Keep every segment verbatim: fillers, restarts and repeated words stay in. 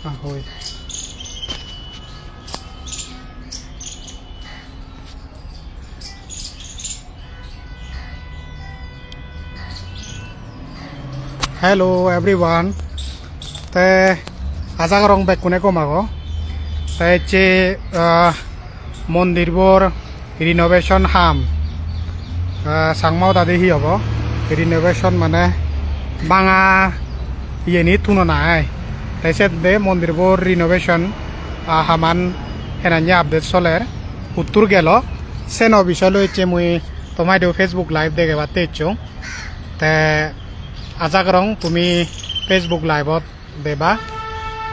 Ahoi. Hello everyone. Te aja gorong bekkune gom ago. Te ecche, ah, mondirbor renovation ham, ah, Changma hodadi hi hobo? Renovation mane banga iyeni tunona ai. Te siyot de mondirbor renovation, ah, haman henanye update soler. Huttur gelo, seno bisoi loi ecche mui tomaidu Facebook live degebatte ecchong. Te aja gorong tumi Facebook live-ot deba.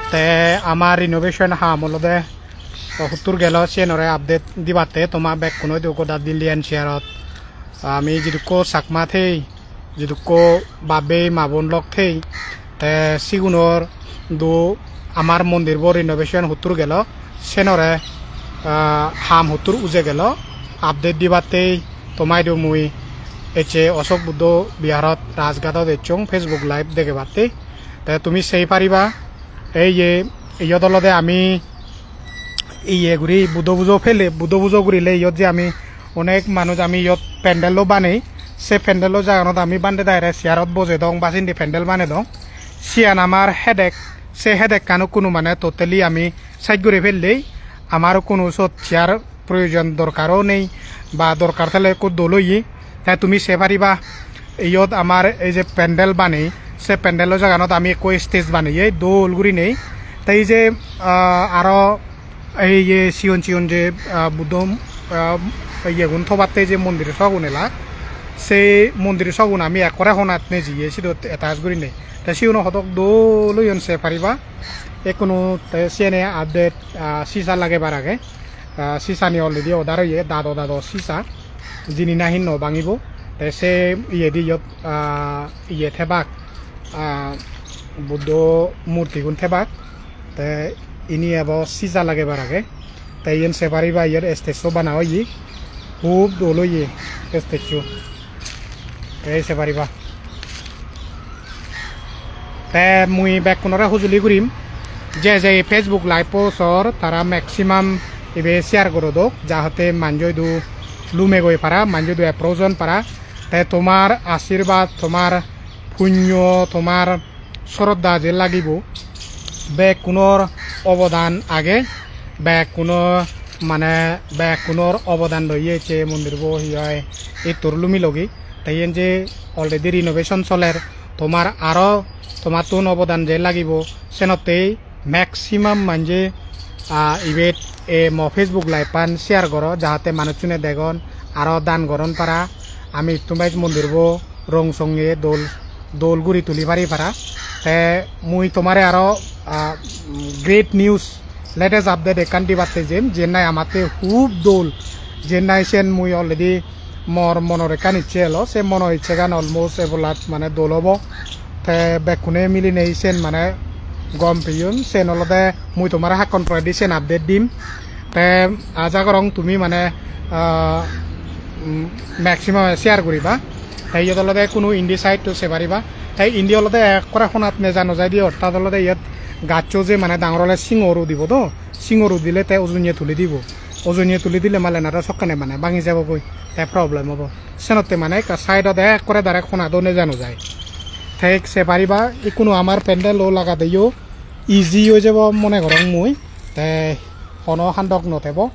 Te ama renovation ham olode huttur gelo, siyenore update dibatte toma bekkunoi do goda Delhi N C R-ot. Ami jidukko Chakma thei, jidukko bap-bei ma-bon lok thei, te sigunor do amar mondirbo renovation huttur gelo, senore, ah, ham huttur uje gelo, update dibatte tomaidu mui ecche Ashok Buddho Biharot Rajghatot ecchong Facebook live degebatte. Te tumi sei pariba, ei ye, iyot olode ami iye guri Buddho pujo pele, Buddho pujo gurile iyot je ami onek manuj ami iyot pandel-o banei, se pandel-o jaganot ami bhante daire chair-ot bojedong ba sindi pandel banedong. Siyan amar hedek, se hedekkan ikkunu mane totally ami sej guri pellei, amar ikkunu sot chair proyojon dorkaro nei ba dorkar thele ekko dol oye. Te tumi sei pariba, iyot amar ei je pandel banei, se pandelo jaganot ami ekko stage baneye dol gurinei. Te ei je, ah, aro ei je sigon sigon je, ah, Buddho, ah, iyegun thobatte je mondir sogun elak, se mondir sogun ami ekkore honat nejeye sidot attach gurinei. Te siguno hodok dol oyon sei pariba. Ekkunu te siyene update, ah, sisa lagebar age. Ah, sisani already order oye, dado dado sisa, jini nahi no bangibo. Te se iyedi iyot, ah, iye thebak, ah, Buddho murtigun thebak. Te ini ebo sisa lagebar age. Te iyen sei pariba, iyer stage-o bana oye, hub dol oye stage-o. Ei sei pariba. Te mui bekkunore hujuli gurim, je je Facebook live-o sor tara maximum ibe share gorodok, jahate manjoidu lumegoi para, manjoidu approach on para. Te tomar ashirbad, tomar punyo, tomar sroddha je lagibo, bekkunor obodan age, bekkuno mane bekkunor obodan loye ecche mondirbo hi hoi ettur lumi logi. Te iyen je already renovation soler, tomar aro tomattun obodan je lagibo, senottei maximum manje, ah, ibet, eh, mo Facebook live-an share goro, jahate manuchchune degon, aro dan goron para, ami ittum bej mondirbo rong songe dol, dol guri tuli pari para. Te mui tomare aro, ah, great news, latest update ekkan dibatte jem, jiyen nahi amatte hub dol, jiyen nahi siyen mui already mor monor ekkan icche elo, se monor icchegan almost ebolat mane dol obo. Te bekkune milinei siyen mane gom peyon, siyen olode mui tomare hakkon poredi siyen update dim. Te aja gorong tumi mane, ah, mm, maximum share guriba. Te iyot olode hono indi side-o sei pariba. Te indi olode ekkore honat neja no jaide, ortat olode iyot gaccho je mane dangor ole singor udibo do, singor udile te ujunye tuli dibo. Ujunye tuli dile malen aro sokkene mane bangi jabogoi, te problem obo. Senotte mane ekka side-ot ekkore direct honat o neja no jai. Te sei pariba, ikkunu amar pandel-o lagadeyo easy oi jebo mone gorong mui. Te hono handok no tebo.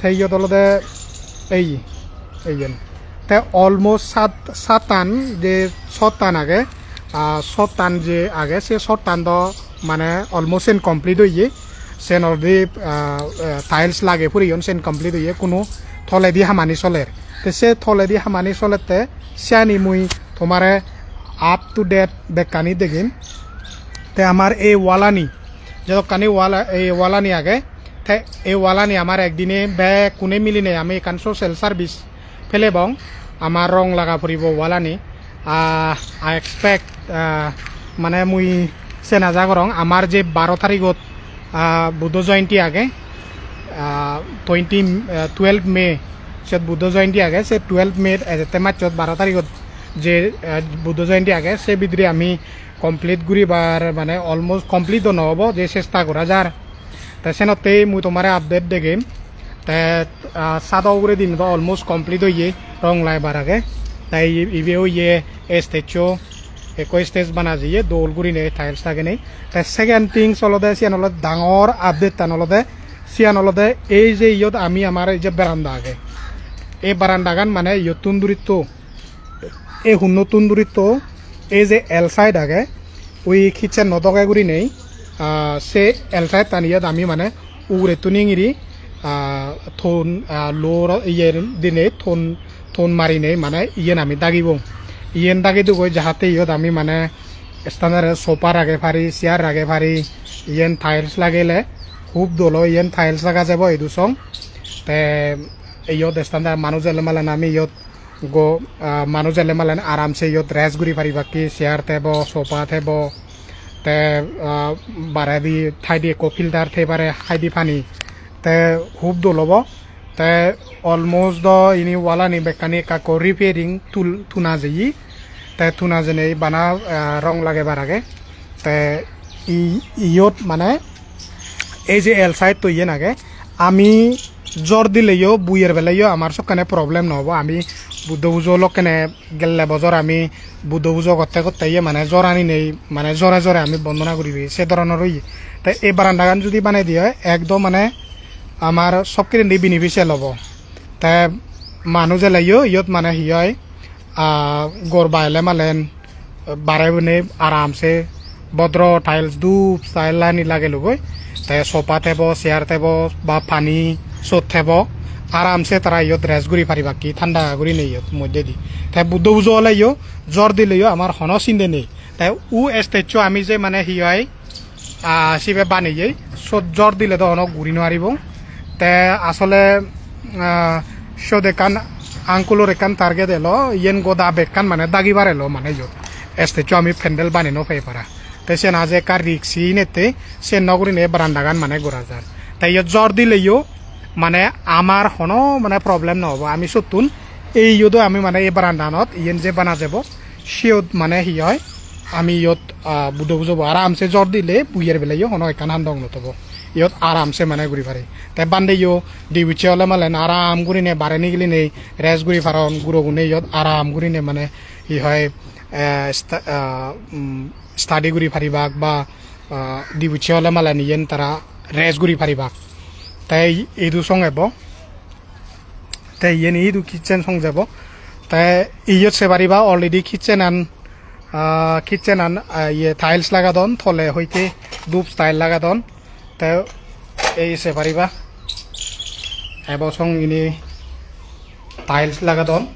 Te iyot olode ei, ei yen. Te almost sat, sattan je sottan age, ah, sottan je age, se sottan do mane almost sen complete oye. Sen already, ah, ah, tiles lage puriyon, sen complete oye, kuno toledi hamani soler. Te se toledi hamani solette siyani mui tomare up to date bekkani degem. Te amar ei wall-ani, jodokkani wall, ei wall-ani age, te ei wall-ani amar ekdine bekkune milinei ami ekkan social service pelebong, amar rong laga puribo wall-ani. Ah, I expect, ah, mane mui sen aja gorong, amar je baro tarigot, ah, Buddho Jayanti age, ah, twenty, ah, twelve May, siyot Buddho Jayanti age, se twelve May ejette majsot baro tarigot je, ah, Buddho Jayanti age, se bidire ami complete guribar, mane almost complete do no obo, je chesta gora jar. Te senotte mui tomare update degem. Te, ah, sado uguredi do almost complete oye, rong laibar age. Te i-, ibe oye stage-o, ekko stage bana jeye, dol gurine tiles lagenei. Te second things olode, siyan olode dangor update-tan olode, siyan olode ei je iyot ami amar ei je veranda age, ei verandagan mane iyottun duritto, ei hunnottun duritto, ei je L side age, ui kitchen no doge gurinei, ah, se L side-tan iyot ami mane ugurettun ingiri, ah, ton, ah, lor iye dinei ton, ton marinei mane iyen ami dagibong. Iyen dagi dugoi jahate iyot ami mane standard sofa rage pari, chair rage pari, iyen tiles lagele hub dol oi, iyen tiles laga jebo idu song. Te iyot standard manuj ele malen ami iyot go, ah, manuj ele malen aramse iyot rest guri paribakke, chair tebo, sofa tebo, te, ah, baredi thaidi ekko filter thei pare haidi pani, te hub dol obo. Te almost do ini wall ani bekkani ekka ekko repairing tul-, tuna jeye, te tuna jenei bana, ah, rong lagebar age. Te i-, iyot mane ei je L side to iyen age, ami jor dileyo, buyer beleyo amar sokkene problem no obo. Ami Buddho pujo lokkene gelle bojor ami Buddho pujo gotte gotte iye mane jor ani nei, mane jore jore ami bondona guribe se doronor oye. Te ei barandagan judi banei diye, ekdom mane amar sob kirendi beneficial obo. Te manuj eleyo iyot mane hi oi, ah, gor baile malen bare bune aramse bodro tiles dup style ani lagelugoi. Te sofa tebo, chair tebo, ba pani sot tebo, aramse tara iyot rest guri paribakki thanda gurinei iyot moddedi. Te Buddho pujo oleyo, jor dileyo amar hono sinde nei. Te u stage-o ami je mane hi oi, ah, sibe baneye, sot jor dile do hono guri no paribong. Te asole, ah, siyot ekkan uncle-or ekkan target elo, iyen goda bekkan mane dagibar elo mane iyot. Stage-o ami pendel banei no pei para. Te siyen aje ekka risk inette, siyen no gurinei barandagan mane gora jar. Te iyot jor dileyo mane amar hono mane problem no obo. Ami sottun ei iyot do ami mane ei barandanot iyen je bana jebo, siyot mane hi oi, ami iyot, ah, Buddho pujobo aramse jor dile buyer beleyo hono ekkan handong no tobo. Iyot aramse mane guri pari. Te bandeyo dibucche ole malen aram gurine bare nigilinei rest guri paron, gurogune iyot aram gurine mane hi hoi, eh, sta-, ah, um, study guri paribak ba, ah, dibucche ole malen iyen tara rest guri paribak. Te i-, idu song ebo. Te iyen idu kitchen song jebo. Te iyot se pariba already kitchen an, ah, kitchen an, ah, iye tiles lagadon, tole hoite dup style lagadon. Te ei se pariba. Ebo song ini tiles lagadon.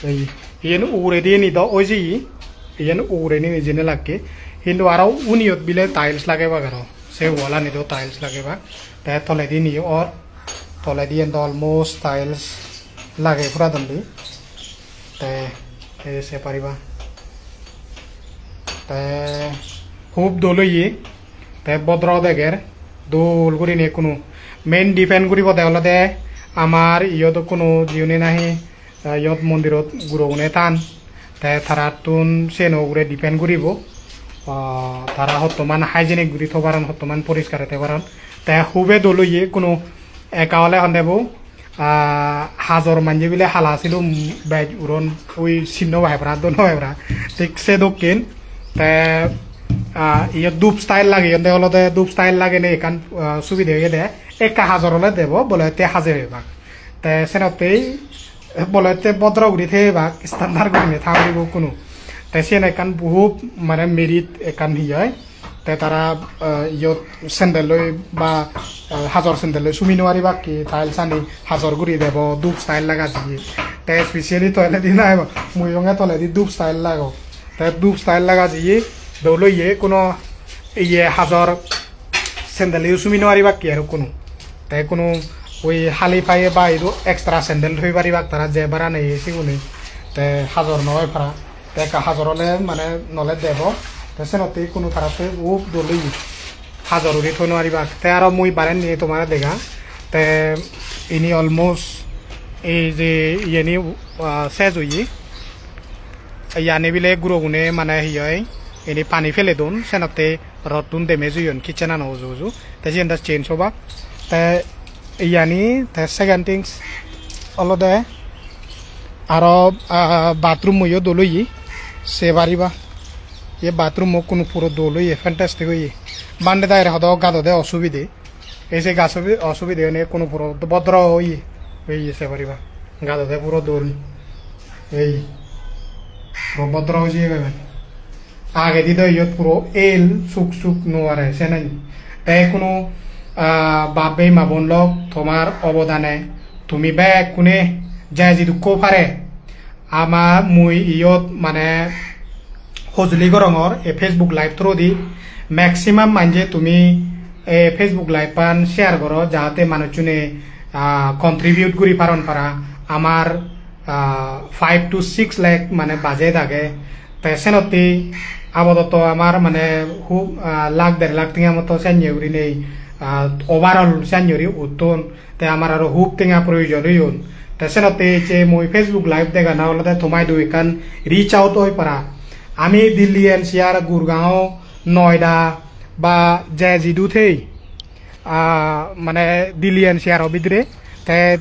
Ei, iyen uguredi ni do oi jeye. Iyen uguredi ni jene lakke. Hintu aro uniyot bile tiles lagebak aro. Se wall ani do tiles lagebak. Te toledi ni or. Toledi iyen do almost tiles lage puradon di. Te ei se pariba. Te hub dol oye. Te bodro deger, dol gurinei ekkunu. Main depend guribode olode amar iyot ekkunu jiune nahi, eh, iyot mondirot gurogune tan. Te tarattun siyeno ugure depend guribo. Ah, tara hottoman hygienic guri tho paron, hottoman poriskar oi tho paron. Te hube dol oye, ekkunu ekka ole honde bo, ah, hajor manje bile hala silum bej uron, ui sinno pai para, do no pai para. Thik se dokken. Te, ah, iyot dup style lageyonde, olode dup style lagenei ekkan, ah, subide oyede. Ekka hajor ole debo, bole te haje pebak. Te senottei bole te bodro guri thebak, standard gurinei tha puribo kunu. Te siyen ekkan bohut mane merit ekkan hi oi. Te tara, eh, iyot sandal loi ba, eh, hajor sandal loi sumi no paribak ki, tiles ani hajor guri debo, dup style laga jiye. Te specially toilet di nai ba, mui onge toledi dup style lago. Te dup style laga jiye, dol oye, kuno iye hajor sandal loi sumi no paribak ki aro kuno. Te kuno oi hali paye ba idu extra sandal thoi paribak tara je bara nei sigune. Te hajor no oi para. Te ekka hajor ole mane nole debo. Te senotte ikkunu taratte hub dol oye. Hajor guri thoi no paribak. Te aro mui barendi tomare dega. Te ini almost ei je iyeni, ah, ses oye. iyani bile gurogune mane hi hoi, ini pani pele don, senotte rottun damage oyon kitchen ano uju uju. Te siyen do change obak. Te iyani, te second things olode aro, ah, bathroom-o yo dol oye, se pariba. Ye bathroom-o kuno puro dol oye, fantastic oye. Bhante dagire hodo gadode osubide. Ei se gaso bi-, osubide oinei kuno puro bodro oye, oye se pariba. Gadode puro dol. Ei puro bodro oye gome. Agedi do iyot puro el suk suk no are senai. Te kuno, ah, bap bei ma bon lok, tomar obodane tumi bekkune je jidukko pare ama mui iyot mane hojoli gorongor ei Facebook live through di. Maximum manje tumi ei Facebook live an share goro, jahate manuchune, ah, contribute guri paron para amar, ah, five to six lakh mane budget age. Te senotte apadoto amar mane hub, ah, lakh der lakh tenga moto senne gurinei, ah, overall senne guri utton. Te amar aro hub tenga proyojon oyon. Te senotte ecche mui Facebook live degana olode tomaidu ekkan reach out oi para. Ami Delhi N C R, Gurgaon, Noida ba je jidu thei, ah, mane Delhi N C R o bidire. Te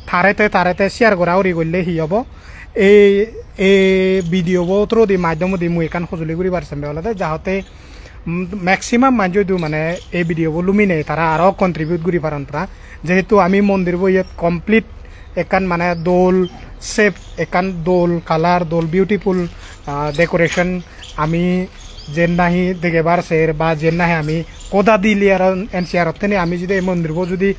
tare te, tare te share gora uri golle hi obo? Ei, ei video bo through di maddhomedi mui ekkan hojoli guribar sembe olode, jahote, mm, maximum manjo idu mane ei video bo luminei tara aro contribute guri paron para. Jehetu ami mondir bo iyot complete ekkan mane dol shape, ekkan dol color, dol beautiful, ah, decoration ami jen nahi degebar ser ba jen nahi ami goda Delhi aro N C R otteni ami judi ei mondir bo judi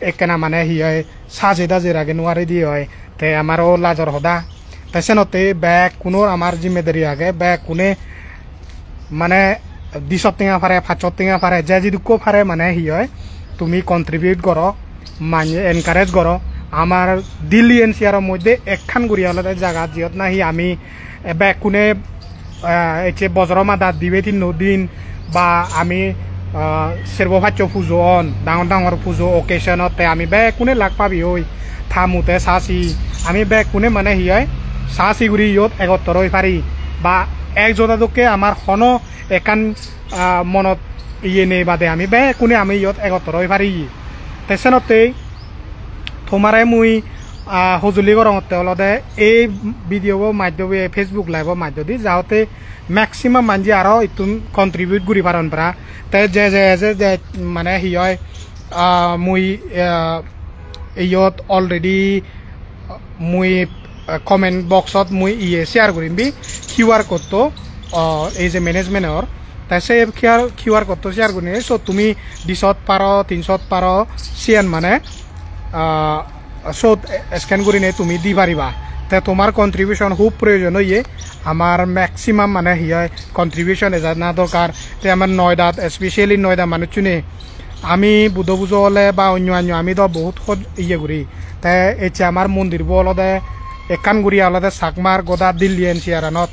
ekkena mane hi hoi saje daje rage nuari di hoi, te amaro lajor hoda. Te senotte bekkunor amar jimmedari age, bekkune mane disot tenga pare, pachsot tenga pare, je jidukko pare mane hi hoi tumi contribute goro, mane encourage goro. Amar Delhi N C R o moddhe ekkan guri olode jaga, jiyot nahi ami, eh, bekkune, eh, ecche bojoro madat dibe tinno din ba ami, eh, serbo paccho pujo on, dangor dangor pujo occasion otte ami bekkune lak pabi oi, thamu te sasi, ami bekkune mane hi hoi sasi guri iyot egottor oi pari ba ek joda dokke amar hono ekkan, ah, monot iye nei bade ami bekkune ami iyot egottor oi pari. Te senottei tomare mui, ah, hojoli gorongotte olode ei video bo maddhome, Facebook live o maddhodi, jahote maximum manje aro ittun contribute guri paron para. Te je je je je mane hi hoi, ah, mui, ah, iyot already mui, ah, comment box ot mui iye share gurim bi Q R code to, ah, ei je management or. Te se Q R, Q R code to share gurinei, so tumi disot paro, tinsot paro, siyan mane, ah, sot scan gurinei tumi di pariba. Te tomar contribution hub proyojon oye, amar maximum mane hi hoi contribution ejana dorkar. Te amar Noidat, especially Noida manuchune, ami Buddho pujo ole ba onyo onyo ami do bohut hoj-, iye guri. Te ecche amar mondir bo olode ekkan guri olode Chakmar goda Delhi N C R anot.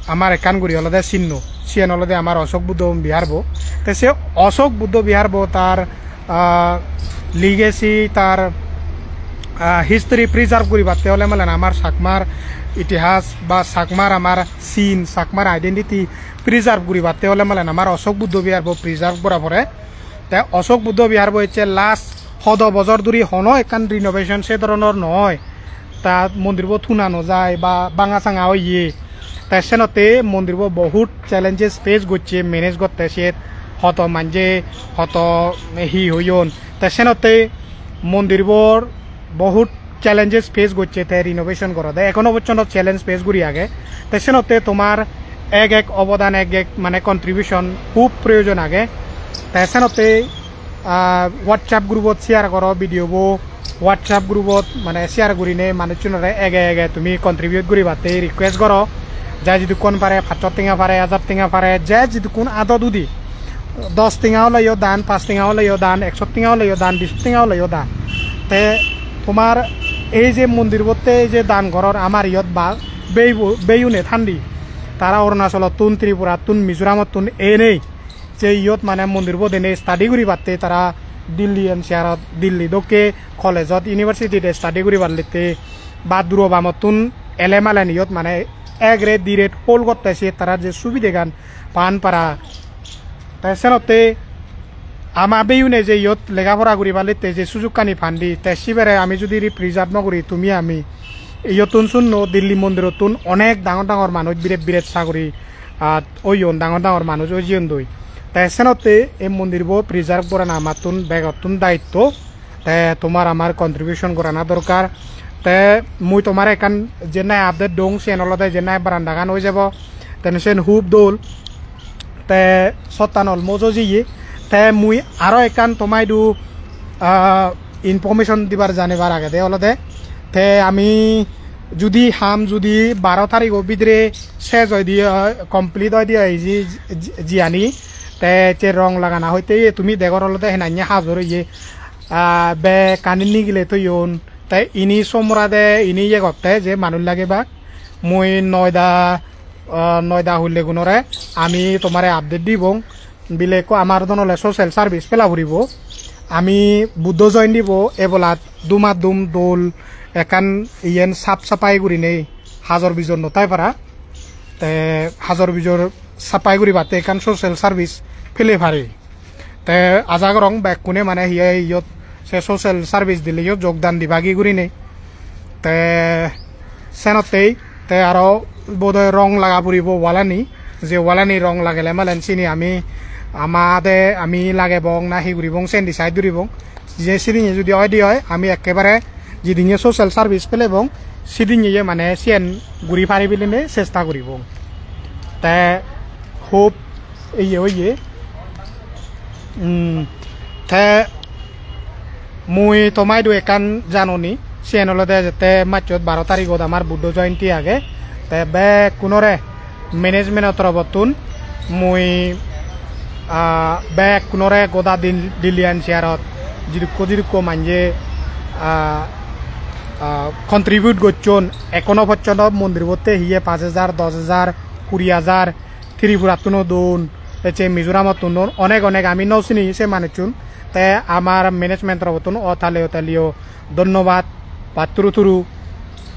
Amar ekkan guri olode sinno, siyen olode amar Ashok Buddho Bihar bo. Te se Ashok Buddho Bihar bo tar, ah, legacy, tar, ah, history preserve guribatte ole malen amar Chakmar itihas ba Chakmar amar sin, Chakmar identity preserve guribatte ole malen amar Ashok Buddho Bihar bo preserve gora pore. Te Ashok Buddho Bihar bo ecche last hodo bojor dhuri hono ekkan renovation se dhoronor noi. Ta mondir bo thuna no jai ba banga sanga oye. Te senotte mondir bo bohut challenges face gocche manage gotte, siyot hoto manje hoto hi hoyon. Te senotte mondir bor bohut challenges face gocche te renovation gorode. Ekhono porjonto challenge face guri age. Te senotte tomar ek ek obodan, ek ek mane contribution hub proyojon age. Te senotte, ah, WhatsApp group ot share goro video bo, WhatsApp group ot mane share gurine manuchunore ege ege tumi contribute guribatte request goro. Je jidukkun pare, pachsot tenga pare, hajar tenga pare, je jidukkun adot udi. Dos tenga oleyo dan, pach tenga oleyo dan, ekso tenga oleyo dan, bish tenga oleyo dan. Te tomar ei je mondir botte ei je dan goror amar iyot ba beibo-, beyune thandi. Tara Arunachalottun, Tripurattun, Mizoramottun enei je iyot mane mondir bo denei study guribatte tara Delhi N C R ot, Delhi dokke college ot, university te study guribatte ba duro bamottun ele malen iyot mane ek rate di rate hold gotte, se tara je subidegan pan para. Te senotte ama beyune je iyot lega pora guribatte je sujukkani pandi, te sibere ami judi preserve no guri, tumi ami iyottun sunno Dilli mondirottun onek dangor dangor manuj biret biret saguri at oyon, dangor dangor manuj oi jeyondoi. Te senotte ei mondirbo preserve gorana amattun begottun daitto. Te tomar amar contribution gorana dorkar. Te mui tomare ekkan je nahi update dong, siyen olode je nahi barandagan oi jebo, te siyen hub dol. Te sottan almost oi jeye. Te mui aro ekkan tomaidu, ah, information dibar janibar agede olode, te ami judi ham judi baro tarigo bidire sej oide oi, complete oide oi ji-, ji-, jiyani, te se rong lagana hoite ye tumi degor olode henanye hajor oye, ah, bekkani nigile toyon. Te ini somorade ini iye gotte je manuj lagebak. Mui noida, ah, noida hulle gunore ami tomare update dibong. Bile ekko amar don ole social service pela puribo. Ami Buddho joyontibo ebolat dumadum dol ekkan iyen sap sapai gurinei hajor bijor no tai para. Te hajor bijor sapai guribatte ekkan social service pele pari. Te aja gorong bekkune mane hiye iyot se social service dileyo jogdan dibagi gurinei. Te senottei te aro bodoi rong laga puribo wallani, je wallani rong lagele malen sini ami amade ami lagebong na hi guribong sen decide guribong. Je sidinne judi oide oi, ami ekkebare jidinne social service pelebong, sidinne ye mane siyen guri pari biline chesta guribong. Te hub iye oye. Hmm, te mui tomaidu ekkan janoni, siyen olode jette majsot baro tarigot amar Buddho Joyonti age. Te bekkunore management-o torobottun mui, ah, bekkunore goda Dil-, Dilli N C R-ot jidukko jidukko manje, ah, ah, contribute gocchon, ekhono pojjonto mondirbotte hiye pach hajar, dos hajar, kuri hajar, Tripurattun o don, ecche Mizoramottun don, onek onek ami no sini se manuchun. Te amar management torobottun o tale o tale o dhonnobad, patturu turu,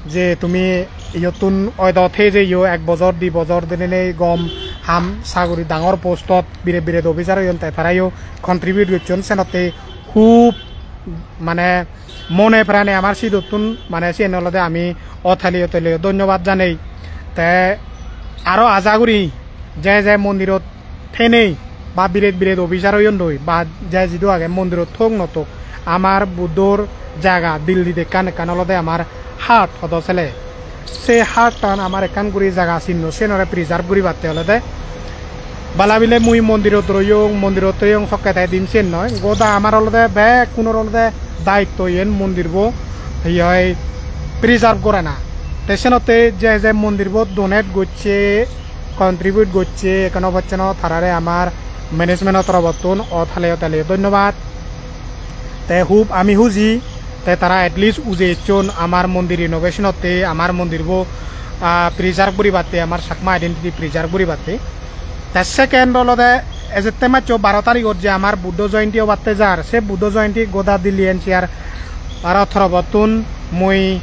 je tumi iyottun oido thei jeyo ek bojor, di bojor dinei gom ham saguri dangor postot bire bire officer oyon, te tarayo contribute gocchon, senotte hub mane mone prane amar sidottun mane siyen olode ami otali otali dhonnobad janei. Te aro aja guri je je mondirot thenei ba biret biret officer oyondoi ba je jidu age mondirot thok no thok, amar Buddhor jaga Dillit ekkan ekkan olode amar heart hodo sele. Se heart-an amar ekkan guri jaga sinno, siyenore preserve guribatte olode bala bile mui mondirot royong, mondirot royong sokke te dim siyen noi. Goda amar olode bekkunor olode daitto iyen mondirbo hi hoi preserve gorana. Te senotte je je mondirbo donate gocche, contribute gocche, ekhono pojjonto tarare amar management-o torobottun otale otale dhonnobad. Te hub ami huji, te tara at least uje ecchon amar mondir renovation-otte, amar mondirbo, ah, preserve guribatte, amar Chakma identity preserve guribatte. Te second olode ejette majso baro tarigot je amar Buddho Joyonti obatte jar, se Buddho Joyonti goda Dilli N C R aro torobottun mui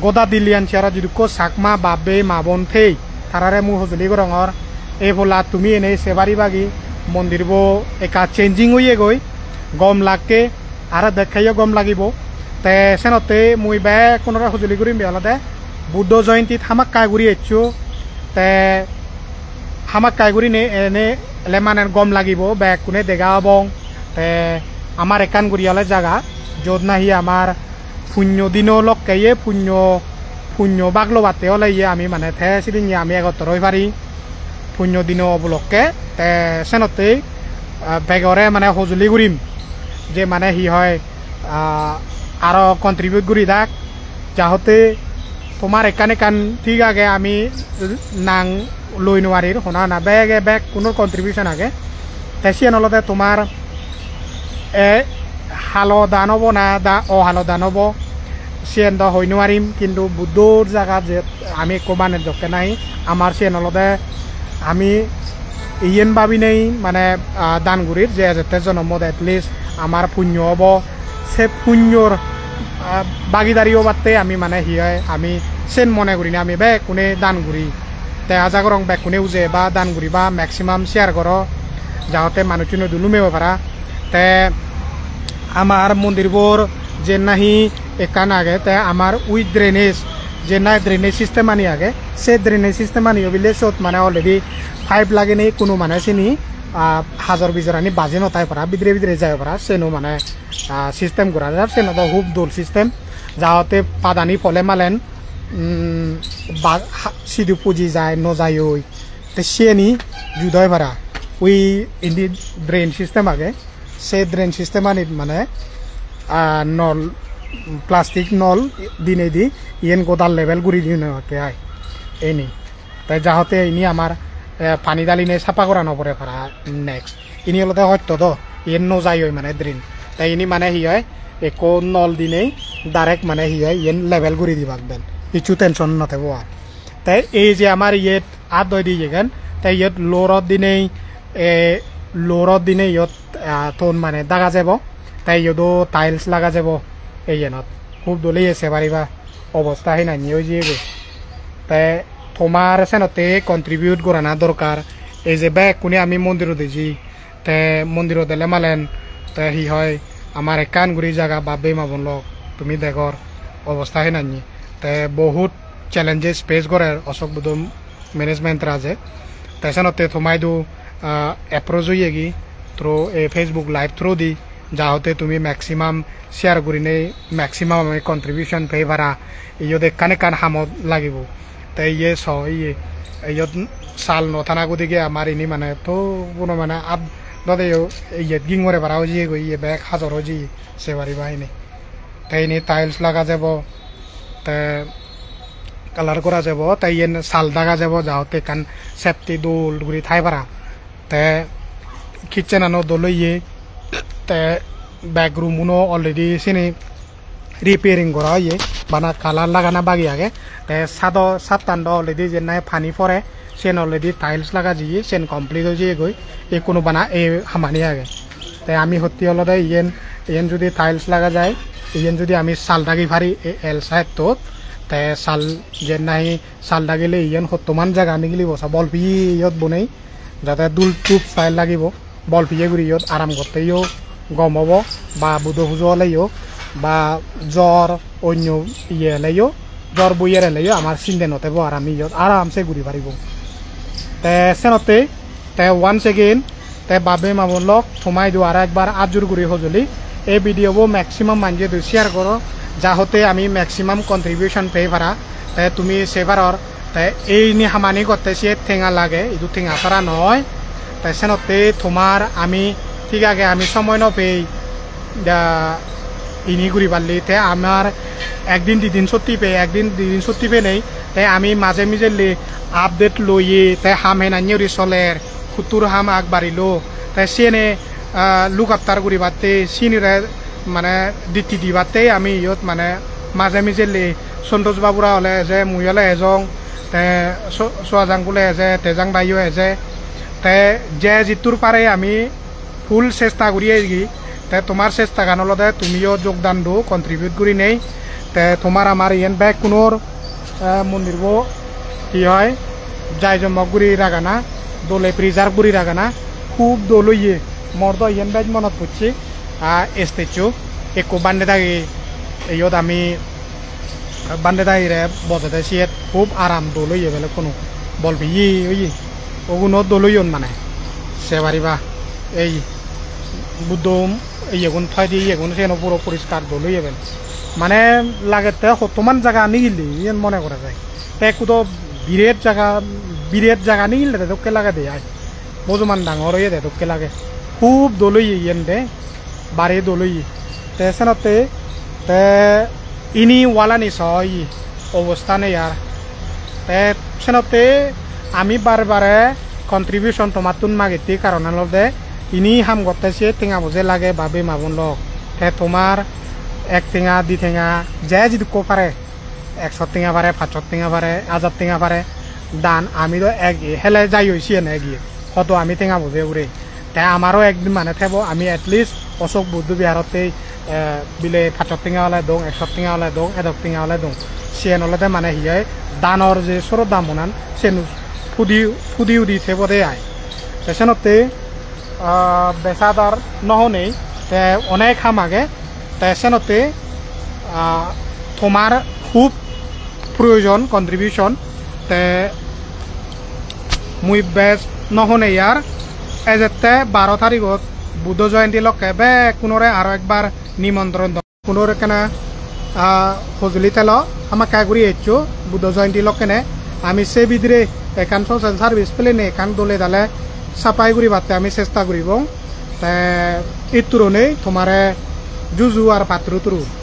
goda Dilli N C R jidukko Chakma bab bei ma bon thei, tarare mui hojoli gorongor. Ei polla tumi enei se paribagi, mondirbo ekka changing oyegoi, gom lakke, aro dekkeyo gom lagibo. Te senotte mui bekkunore hojoli gurim be olode Buddho Joyontit hamakkai guri eccho, te hamakkai gurinei enei ele mane gom lagibo, bekkune dega obong. Te amar ekkan guri ole jaga, jiyot nahi amar punyo dino lokke ye punyo, punyo bhag lobatte ole ye ami mane te sidinne ami egottor oi pari punyo dino upolokke. Te senotte, ah, begore mane hojoli gurim je mane hi hoi, ah, aro contribute guri dak, jahote tomar ekkan ekkan thik age, ami nang loi nw parir, hona hona bege bekkunor contribution age. Te siyen olode tomar e halo dan obo na da ohalo dan obo, siyen do hoi nw parim, kintu Buddhor jaga je ami ekko baner jokke nahi, amar siyen olode ami iyen babinei mane, ah, dan gurir je ejette jonomot at least amar punyo obo, se punyor, ah, bagidari obatte ami mane hi hoi, ami Sen mone gurinei ami bekkune dan guri. Te aja gorong bekkune uje ba dan guri ba maximum share goro, jahote manuchchune dulumeo para. Te amar mondirbor je nahi ekkan age, te amar ui drainage, je nahi drainage system ani age, se drainage system ani obile sot mane already pipe lagenei, kono mane sini, ah, hajor bijor ani baje no tai para, bidire bidire jai para, seno mane, ah, system gora jar, seno do hub dol system, jahote padani pole malen, um, ba-, ha-, sidu puji jai no jai oi, te siyeni judoi para. Ui indi drain system age, se drain system anit mane, ah, nol, plastic nol dinei di iyen goda level guri dine okke ai. Eni. Te jahote ini amar, eh, pani daline sapa gora no pore para next. Ini olode hosto do, iyen no jai oi mane drain. Te ini mane hi oi, ekko nol dinei direct mane hi oi, iyen level guri dibak den. Hissu tension no tebo ar. Te ei je amar iyet ad doi di yegen, te iyot low rod dinei, eh, low rod dinei iyot, ah, ton mane daga jebo. Te iyodo tiles laga jebo. Ei yenot hub dole ye se pariba. Obosta hinanne oi jiyegoi. Te tomar senotte contribute gorana dorkar. Ei je bekkune ami mondirot eji, te mondirot ele malen, te hi hoi, amar ekkan guri jaga bab bei ma bon lok, tumi degor obosta hinanne. Te bohut challenges face gorer Ashok Buddho Management Trust-e. Te senotte tomaidu, ah, approach oyegi through ei Facebook Live through di, jahote tumi maximum share gurinei maximum ami contribution pei para, iyot ekkan ekkan hamot lagibo. Te iye so iye, iyot sal no thana gudige amar ini mane to kono mane ad dode yo iyet ging gore para oi jiyegoi, iye bek hajor oi jiye se pariba ini. Te ini tiles laga jebo, te colour gora jebo, te iyen sal daga jebo, jahote ekkan safety dol guri thai para. Te kitchen ano dol oye, te back room uno already sini repairing gora oye, bana colour lagana bagi age. Te sado, sattan do already je nahi pani pore, siyen already tiles laga jiye, siyen complete oi jiyegoi. Ekkunu bana ei hamani age. Te ami hotte olode iyen, iyen judi tiles laga jai, iyen judi ami sal dagi pari ei L side-ot, te sal je nahi sal dagile iyen hottoman jaga nigilibo sa bol piyeyot bonei, jate dul tup style lagibo, bol piye guri iyot aram gotte yo gom obo, ba Budo pujo ole yo, ba jor onyo iye ele yo, jor buyer ele yo amar sinde no tebo, ar ami iyot aram se guri paribo. Te senotte, te once again, te bab bei ma bon lok, toma idu aro ekbar ajur guri hojoli, ei video bo maximum manje idu share goro, jahote ami maximum contribution pei para. Te tumi se paror, te ei ni hamani gotte se tenga lage, idu tenga sara noi. Te senotte tomar ami thik age, ami somoy no pei, da ini guri palli, te amar ekdin didin sotti pei, ekdin didin sotti peinei, te ami maje mijelle update loye, te ham henanne guri soler, huttur ham ag barilo, te siyene, ah, look after guribatte, sinire mane ditti dibatte ami iyot mane maje mijelle Santosh babura ole eje, mui ole ejong, te So-, Soajang bule eje, Tejang bhaiyo eje, te je jittur pare ami full chesta guri egi. Te tomar chestagan olode tumiyo jogdan do, contribute gurinei. Te tomar amar iyen bekkunor, eh, mondirbo hi hoi, jai jomok guri ragana, dole preserve guri ragana, hub dol oye. Mor do iyen bej monot pocche, ah, stage-o ekko bhante dagi iyot ami bhante dagire bojede siyet hub aram dol oye, belekkun bol piye oye. Oguno dol oyon mane, se pariba. Ei Buddho iyegun thoide, iyegun siyeno puro poriskar dol oye ben. Mane lagette hottoman jaga nigille iyen mone gora jai. Te ekku do biret jaga, biret jaga nigille dokke lagede ai. Bojoman dangor oyede dokke lage. Hub dol oye iyen de. Bare dol oye. Te senotte te ini walani so oye, obosta nei ar. Te senotte ami bare bare contribution tomattun magette, karon olode ini ham gotte se tenga boje lage, bab bei ma bon lok. Te tomar ek tenga, di tenga, je jidukko pare, ekso tenga pare, pachsot tenga pare, hajar tenga pare, dan ami do ek hele jai oi siyen ek iye. Hodo ami tenga boje ugure. Te amaro ekdin mane thebo, ami at least Ashok Buddho Biharotte, eh, bile pachsot tenga ole dong, ekso tenga ole dong, edok tenga ole dong. Siyen olode mane hi oi, danor je sroddha monan, siyen pudi, pudi udi thebode ai. Te senotte, ah, bej adar no honei, te onek ham age, te senotte, ah, tomar hub proyojon contribution, te mui bej no honei ar, ejette baro tarigot Buddho Joyonti lokke bekkunore aro ekbar nimontron do. Kunor ekkena, ah, hojoli telo, hamakkai guri eccho Buddho Joyonti lokkene. Ami se bidire ekkan social service pelenei ekkan dole dale sapai guribatte ami chesta guribong. Te itturonei tomare juju ar patturu turu.